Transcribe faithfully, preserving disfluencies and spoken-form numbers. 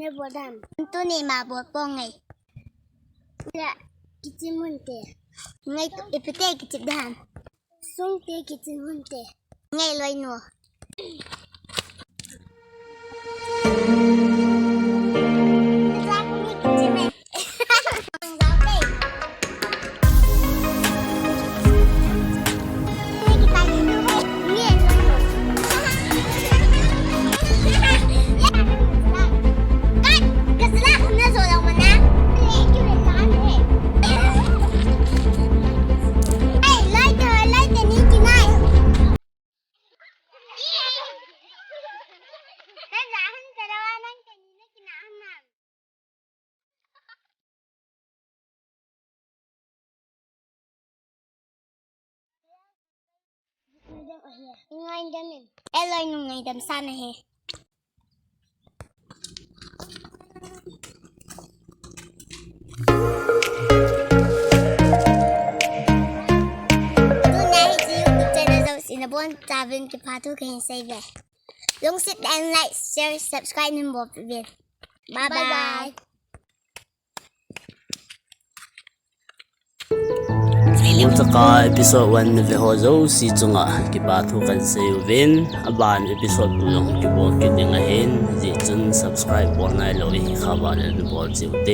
Bol dam. Tuni ima bol ponge. Ya, kichim unte. Ngai, ipi te kichim dam. Sung te kichim unte. Ngai loi nu. Ngaidam in. Eloi nu ngaidam sana he. Tuna hiche YouTube channel jouse nabon chauvin kipathu kahin seiye. Lungset tah in like, share, subscribe neihin bolpeh uvin. Bye bye. Bye bye. Tuni chaka episode one naveho jouse chunga kipathu kahin seiuvin, aban episode two jong kibol kit ding ahin, hijeh chun subscribe bol nailou ihi kha uva le nabol cheh ute.